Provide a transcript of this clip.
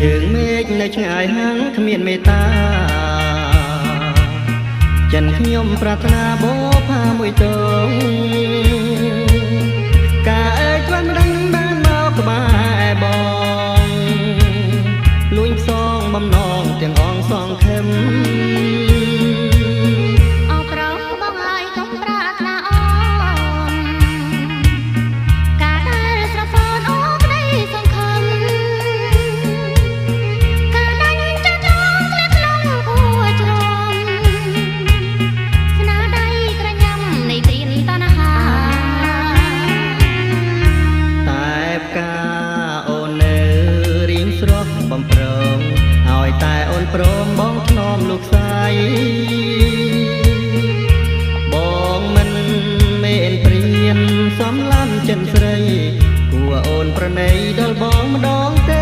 ជើងមេឃនៅឆ្ងាយហាងគ្មានមេត្តាចិនខ្ញុំប្រាថ្នាបោផាមួយតងកាអើយស្វាន់មិនដឹងបានមកក្បែរបងលួញផ្សងបំណងទាំងអងសងខឹម អប្រងបងហើយកុំប្រាថ្នាអូនការដែលស្រពោនអូក្តីសង្ឃឹមការដាញ់ចាត់ចងធ្លាក់ក្នុងគួជ្រុំស្នាដៃក្រញ៉ាំនៃព្រានតណ្ហា តែផ្កាអូននៅរៀងស្រស់បំប្រងឲ្យតែអូនព្រមបងធ្នមលោកស្រីបងមិនមែនព្រានសំឡាំចិនស្រីគួរអូនប្រណីដល់បងម្ដងទេ។